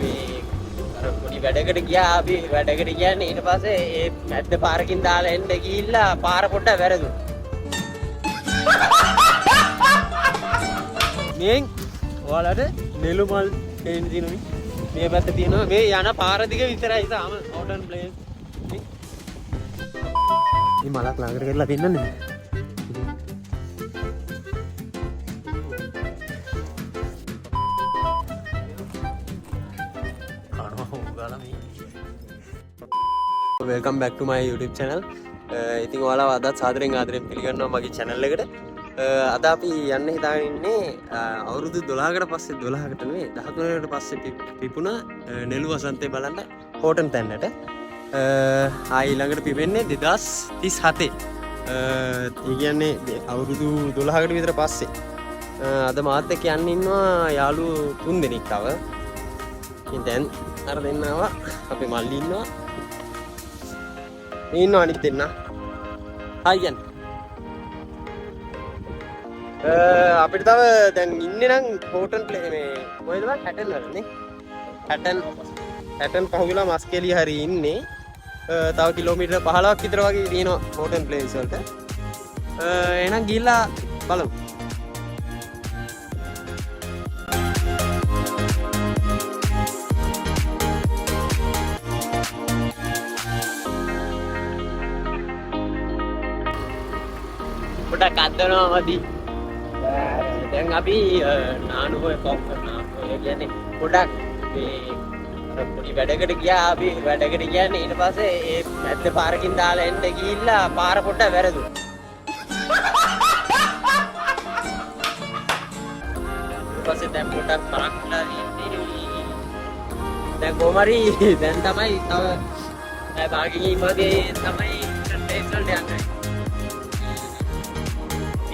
මේ අර පොඩි වැඩකට ගියා. අපි වැඩකට කියන්නේ ඊට පස්සේ ඒ මැද්ද පාරකින් දාලා එන්න ගිහිල්ලා පාර පොඩ්ඩක් වැරදුනා. මේන් ඔයාලට නෙළු මල් පේන්න තියෙනවා. මේ පැත්තේ තියෙනවා මේ යන පාර දිග විතරයි තාම හෝටන් ප්ලේස්. මේ මලක් ළඟට කරලා පෙන්නන්නේ. Welcome back to my YouTube channel. ඉතින් ඔයාලව අදත් සාදරයෙන් ආදරයෙන් පිළිගන්නවා මගේ channel එකට. අද අපි යන්න හිතාගෙන ඉන්නේ අවුරුදු 12කට පස්සේ, 12කට නෙවෙයි 13කට පස්සේ පිපුණ නෙළු වසන්තය බලන්න හෝටන් තැන්නට. ආයි ඊළඟට පිපෙන්නේ 2037. ඒ කියන්නේ අවුරුදු 12කට විතර පස්සේ. අද මාත් එක්ක යන්න ඉන්නවා යාළුවෝ තුන් දෙනෙක් තව. ඉතින් දැන් අර දෙන්න ආවා, අපේ මල්ලි ඉන්නවා. මේ ඉන්නවා අනිත් දෙන්න. හායි කියන්න. අපිට තව දැන් ඉන්නේ නම් හෝටන් ප්ලේ මේ කොහෙද බං, හැටන් වල නේ. හැටන් හැටන් පහුවෙලා මස්කෙලිය හරි ඉන්නේ. තව කිලෝමීටර් 15ක් විතර වගේ තියෙනවා හෝටන් ප්ලේස් වලට. එහෙනම් ගිහිල්ලා බලමු. පොඩක් අද්දනවා මදි. දැන් අපි නානුහොය කොක් නානුහොය කියන්නේ පොඩක් මේ අර පොඩි වැඩකට ගියා. අපි වැඩකට කියන්නේ ඊට පස්සේ ඒ මැද්ද පාරකින් දාලා එන්න ගිහිල්ලා පාර පොඩ්ඩක් වැරදුනා. ඊට පස්සේ දැන් පොඩ්ඩක් පරක් වෙලා තියෙන්නේ. දැන් කොහොම හරි දැන් තමයි තව පැය භාගකින් වගේ තමයි ට්‍රේස් වලට යන්නේ.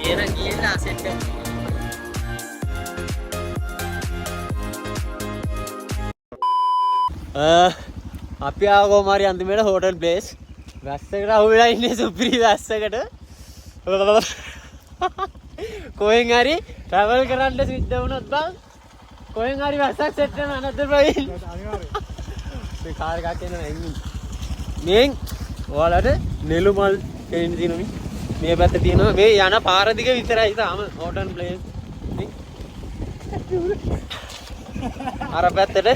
එහෙනම් ගිහිල්ලා සෙට් වෙමු. අපි ආව කොහොම හරි අන්තිමට හෝටල් ප්ලේස්. වැස්සකට අහු වෙලා ඉන්නේ, සුපිරි වැස්සකට. කොහෙන් හරි ට්‍රැවල් කරන්න සිද්ධ වුණොත් බං කොහෙන් හරි වැස්සක් සෙට් වෙනවා නැද්ද ප්‍රවීන්? මේ කාර් එකක් එනවා එන්නේ. මේන් ඔයාලට නෙළු මල් පේන්න තියෙනවා මේ. මේ පැත්තේ තියෙනවා මේ යන පාර දිග විතරයි තාම හෝටන් ප්ලේස්. නේ? අර පැත්තට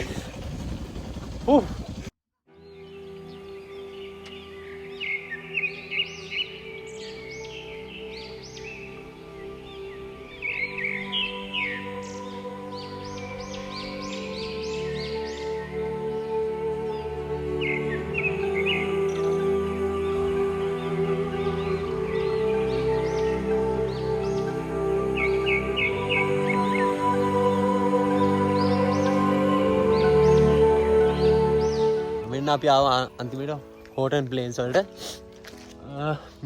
මෙන්න අපි ආවා අන්තිමට හෝටන් ප්ලේන්ස් වලට.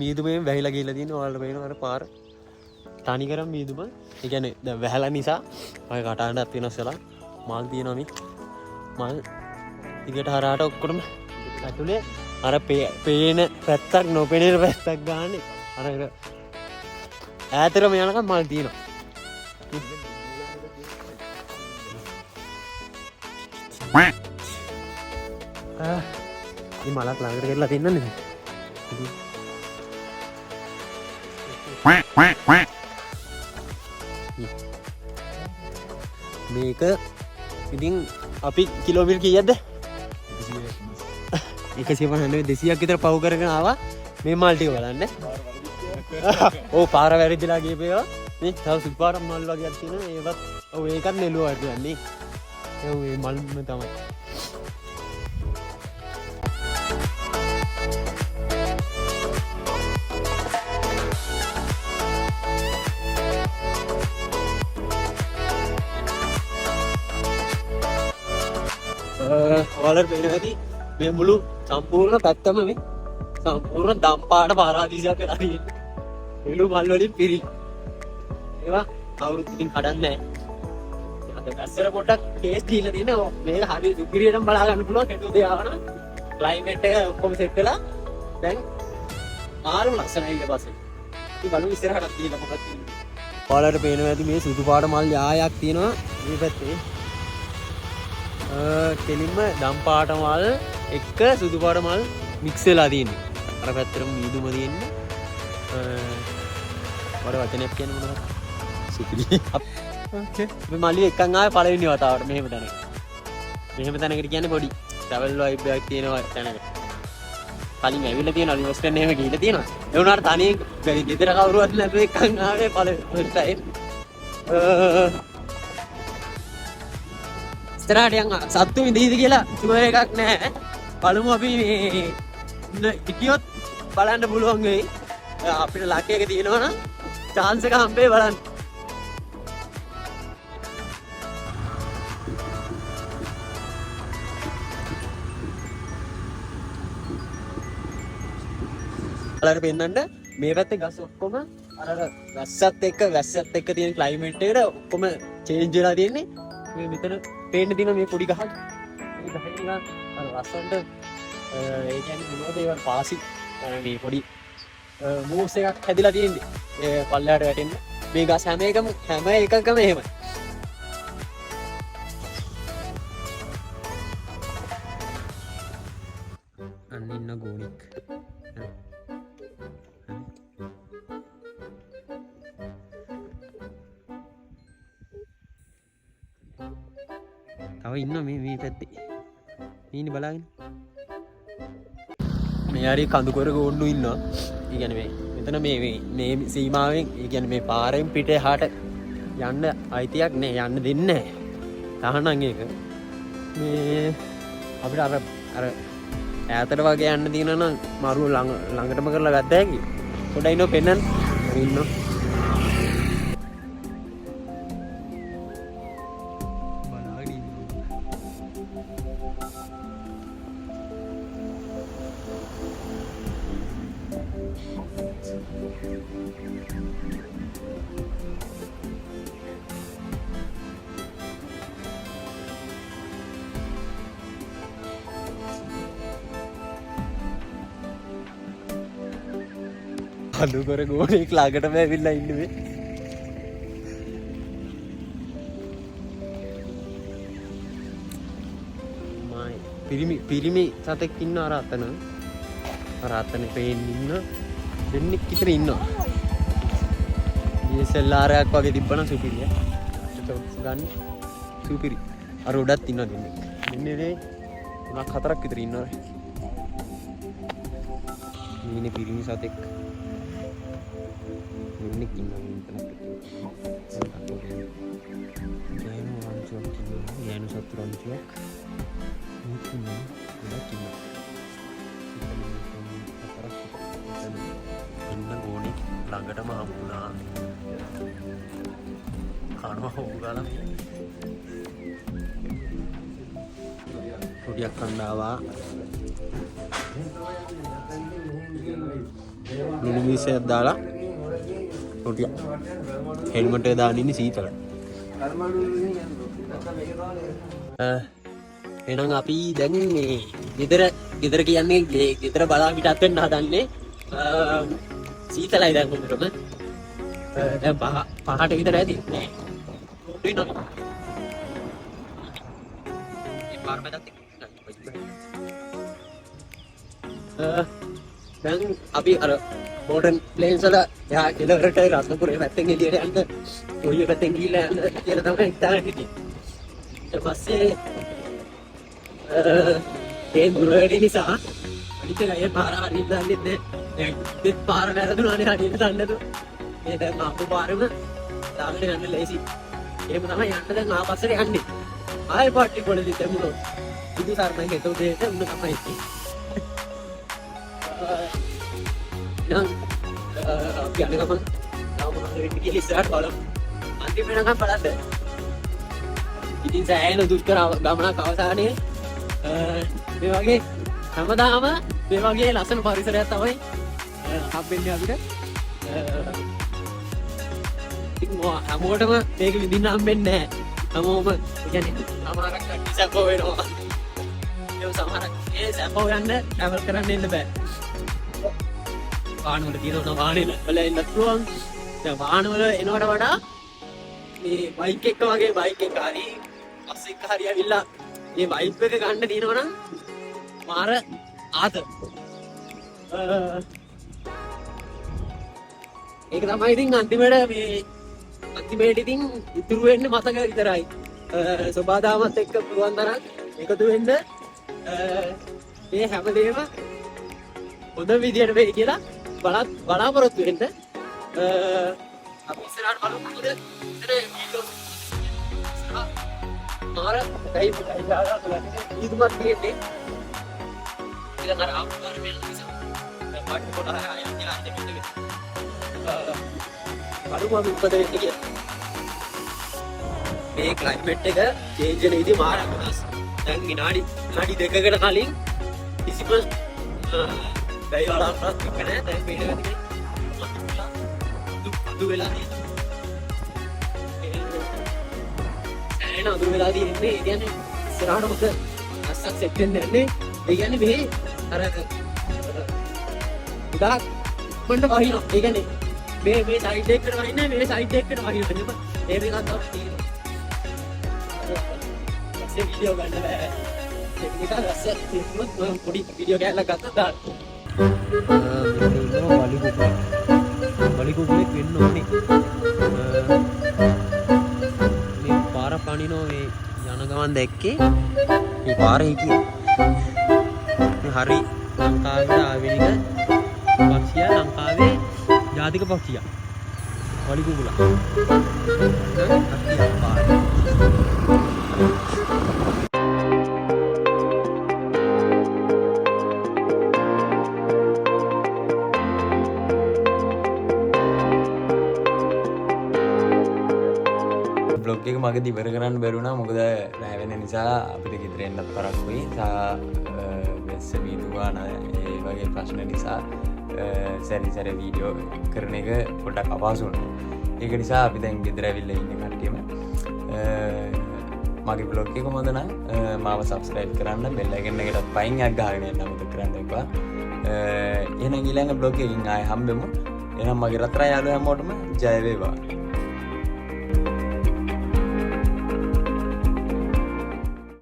මීදුමෙන් වැහිලා ගිහලා තියෙනවා. ඔයාලට පේනවා අර පාර තනිකරම මීදුම. ඒ කියන්නේ දැන් වැහැලා නිසා ඔය කටහඬක් වෙනස් වෙලා මල් තියෙනවා. මේ මල් දිගට හරහාට ඔක්කොටම ඇතුලේ අර පේන පැත්තක් නොපෙනෙන පැත්තක් ගානේ අර අර ඈතටම යනකම් මල් තියෙනවා. මේ මලක් ළඟට කරලා තින්නන්නේ. මේක ඉතින් අපි කිලෝමීටර් කීයක්ද? 150 නෙවෙයි 200ක් විතර පහු කරගෙන ආවා මේ මල් ටික බලන්න. ඔව්, පාර වැරදිලා ගියපු ඒවා. මේ තව සුදු පාට මල් වගේක් තියෙනවා. ඒවත් ඔව් ඒකත් නෙළුව වර්ගයක් නේ. ඔව් ඒ මල්ම තමයි. ඔයාලට පේනවා ඇති මේ මුළු සම්පූර්ණ පැත්තම මේ සම්පූර්ණ දම්පාට පාරාදීසයක් වෙලා තියෙන්නේ. නෙළු මල් වලින් පිරි. ඒවා කවුරුත් ඉතින් කඩන්නේ නැහැ. අද වැස්සට පොඩ්ඩක් කේස් දීලා තියෙනවා. මේක හරි සුපිරියටම බලා ගන්න පුළුවන් හෙට උදේ ආවනම් ක්ලයිමේට් එක ඔක්කොම සෙට් වෙලා දැන් මාරුම ලස්සනයි ඊට පස්සේ. ඉතින් බලමු ඉස්සරහටත් තියෙන මොකක්ද තියෙන්නේ. ඔයාලට පේනවා ඇති මේ සුදු පාට මල් යායක් තියෙනවා මේ පැත්තේ. කෙලින්ම දම් පාට මල් එක්ක සුදු පාට මල් මික්ස් වෙලා තියෙන්නේ. අර පැත්තටම මීදුම තියෙන්නේ. වර වචනයක් කියන්න මොනවද? සුපිරි. ඕකේ. මේ මල්ලි එක්කන් ආවේ පළවෙනි වතාවට මෙහෙම තැනකට. මෙහෙම තැනකට කියන්නේ පොඩි ට්‍රැවල් වයිබ් එකක් තියෙනවා තැනකට. කලින් ඇවිල්ලා තියෙනවා ලිවස්ටන් එහෙම ගිහිල්ලා තියෙනවා. ඒ වුණාට තනියෙන් ගෙදර කවුරුවත් නැතුව එක්කන් ආවේ පළවෙනි ෆස්ට් ටයිම්. ඉස්සරහට යන් සත්තු විඳීද කියලා ෂුවර් එකක් නෑ. බලමු අපි මේ ඉන්න හිටියොත් බලන්න පුළුවන් වෙයි. අපිට ලක් එක තියෙනවා නම් චාන්ස් එක හම්බෙයි බලන්න. ඔයාලට පෙන්නන්න මේ පැත්තේ ගස් ඔක්කොම අර අර වැස්සත් එක්ක තියෙන ක්ලයිමේට් එකට ඔක්කොම චේන්ජ් වෙලා තියෙන්නේ. මේ මෙතන පේන්න තියෙන මේ පොඩි ගහක්. මේ ගහේ නිකන් අර ලස්සනට, ඒ කියන්නේ මොනවද ඒවා පාසි, මේ පොඩි, මූස් එකක් හැදිලා තියෙන්නේ. ඒ පල්ලෙහාට වැටෙන්න. මේ ගස් හැම එකකම එහෙමයි. අන්න ඉන්න ගෝණික්. තව ඉන්නවා මේ පැත්තේ. මේ ඉන්නේ බලාගෙන. මේ හරි කඳුකර ගෝන්නු ඉන්නවා. ඒ කියන්නේ මේ මෙතන මේ මේ සීමාවෙන්, ඒ කියන්නේ මේ පාරෙන් පිට එහාට යන්න අයිතියක් නෑ, යන්න දෙන්නේ නෑ. තහනම් ඒක. මේ අපිට අර ඈතට වගේ යන්න තියෙනවා නම් මරුව ළඟටම කරලා ගත්ත හැකි. පොඩ්ඩක් ඉන්නව පෙන්නන්න. ඉන්නවා. බලාගෙන ඉන්නවා. කඳුකර ගෝණෙක් ළඟටම ඇවිල්ලා ඉන්නේ මේ. මයි පිරිමි සතෙක් ඉන්නවා අර අතන. අර අතන පේන්න ඉන්න දෙන්නෙක් විතර ඉන්නවා. DSLR එකක් වගේ තිබ්බනම් සුපිරිය. ෂොට්ස් ගන්න සුපිරි. අර උඩත් ඉන්නවා දෙන්නෙක්. දෙන්නේ නේ තුනක් හතරක් විතර ඉන්නවා. මීනේ පිරිමි සතෙක්. දෙන්නෙක් ඉන්නවා මේ මෙතන. ගෑනු රංචුවක් ඉන්නවා. ගෑනු සත්තු රංචුවක්. මුත් ඉන්නවා. ගොඩක් ඉන්නවා. හතරක් විතර. එන්න ගෝණෙක් ළඟටම හම්බුණා. කනවා හොව් ගාලා මේ. රොටියක් කන්න ආවා. ලුණු මීසයක් දාලා රොටියක්. හෙල්මට් එක දාන්න ඉන්නේ සීතලට. එහෙනම් අපි දැන් මේ ගෙදර කියන්නේ ගෙදර බලා පිටත් වෙන්න හදන්නේ. සීතලයි දැන් හොඳටම. දැන් පහට විතර ඇති. නෑ. ඉන්නවා. මේ පාර මැදත් එක්ක ඉන්නවා. දැන් අපි අර මෝටන් ප්ලේන්ස් වල එහා කෙළවරට රත්නපුරේ පැත්තෙන් එළියට යන්න, ඔය පැත්තෙන් ගිහිල්ලා යන්න කියලා තමයි හිතාගෙන හිටියේ. ඊට පස්සේ, ඒ දුර වැඩි නිසා අනිත් එක ඒ පාර හරියට දන්නේ නැහැ. දැන් දෙත් පාර වැරදුනානේ හරියට දන්නේ නැතුව. මේ දැන් ආපු පාරම දාගෙන යන්න ලේසි. එහෙම තමයි යන්න දැන් ආපස්සට යන්නේ. ආයෙ පාටි පොළදී තැමුණොත් බුදු සරණයි හෙට උදේට උන්න තමයි ඉන්නේ. නම් අපි යන ගමන් තව මොනවද වෙන්නේ කියලා ඉස්සරහට බලමු. අන්තිම වෙනකම් බලන්න. ඉතින් සෑහෙන දුෂ්කර ගමනක් අවසානයේ, මේ වගේ හැමදාම මේ වගේ ලස්සන පරිසරයක් තමයි, හම්බෙන්නේ අපිට. ඉතින් හැමෝටම මේක විඳින්න හම්බෙන්නේ නැහැ. හැමෝම, ඒ කියන්නේ සමහරක් කට්ටිය සැප වෙනවා. ඒ සමහරක් ඒ සැප හොයන්න ට්‍රැවල් කරන්න එන්න බෑ. වාහන වල තියෙනවා නම් වාහනේ වල එන්නත් පුළුවන්. දැන් වාහන වල එනවට වඩා මේ බයික් එක්ක වගේ බයික් එක හරි බස් එක්ක හරි ඇවිල්ලා මේ වයිබ් එක ගන්න තියෙනවා නම් මාර ආත. ඒක තමයි ඉතින් අන්තිමට මේ අන්තිමේට ඉතින් ඉතුරු වෙන්නේ මතක විතරයි. සොබාදාමත් එක්ක පුළුවන් තරම් එකතු වෙන්න මේ හැමදේම හොඳ විදියට වෙයි කියලා බලාපොරොත්තු වෙන්න. අපි ඉස්සරහට බලමු මොකද ඉතන වීඩියෝ ඉස්සරහ මාර ටයිප් ඊදුමක් තියෙන්නේ. ඊළඟ අර ආපු පාර වෙන නිසා දැන් පාට පොඩ ආයෙ යන්න මෙන්න බලමු අපි මොකද වෙන්නේ කියලා. මේ ක්ලයිමේට් එක චේන්ජ් වෙන විදිහ මාර වෙනස්. දැන් විනාඩි විනාඩි 2කට කලින් කිසිම වැයි වලාකුළක් තිබ්බේ නෑ. දැන් මේක නිකන් අඳු වෙලා තියෙනවා. සෑහෙන අඳුර වෙලා තියෙන්නේ. ඒ කියන්නේ ඉස්සරහට මොකද අස්සක් සෙට් වෙන්න යන්නේ. ඒ කියන්නේ මේ අර ගොඩාක් ඉක්මනට වහිනවා. ඒ කියන්නේ මේ මේ සයිඩ් එකකට වහින්නේ මේ සයිඩ් එකකට වහිනවා. එහෙම ඒ මේකක් තමයි තියෙන්නේ. පස්සේ වීඩියෝ ගන්න බෑ. ඒක නිසා රස තිබුණොත් මම පොඩි වීඩියෝ කෑල්ලක් ගත්තා දාන්න. මෙතන ඉන්නවා බලි කුකුලෙක්. බලි කුකුලෙක් වෙන්න ඕනේ. මේ පාර පනිනෝ මේ යන ගමන් දැක්කේ මේ පාරේ හිටියේ. මේ හරි ලංකාවට ආවෙනික පක්ෂියා, ලංකාවේ ජාතික පක්ෂියා. බලි කුකුලා. නම් කට්ටියක් පාරේ. බ්ලොග් එක මගදී ඉවර කරන්න බැරි වුණා. මොකද රෑ වෙන නිසා අපිට ගෙදර එන්නත් පරක්කුයි. සහ වැස්ස වීදුවා ඒ වගේ ප්‍රශ්න නිසා සැරි සැර වීඩියෝ කරන එක පොඩ්ඩක් අපහසු වුණා. ඒක නිසා අපි දැන් ගෙදර ඇවිල්ලා ඉන්නේ කට්ටියම. මගේ බ්ලොග් එක හොඳ නම් මාව සබ්ස්ක්‍රයිබ් කරන්න, බෙල් අයිකන් එකටත් පයින් එකක් ගහගෙන යන්න අමතක කරන්න එපා. එහෙනම් ඊළඟ බ්ලොග් එකකින් ආයෙ හම්බෙමු. එහෙනම් මගේ රත්තරන් යාළුවෝ හැමෝටම ජය වේවා.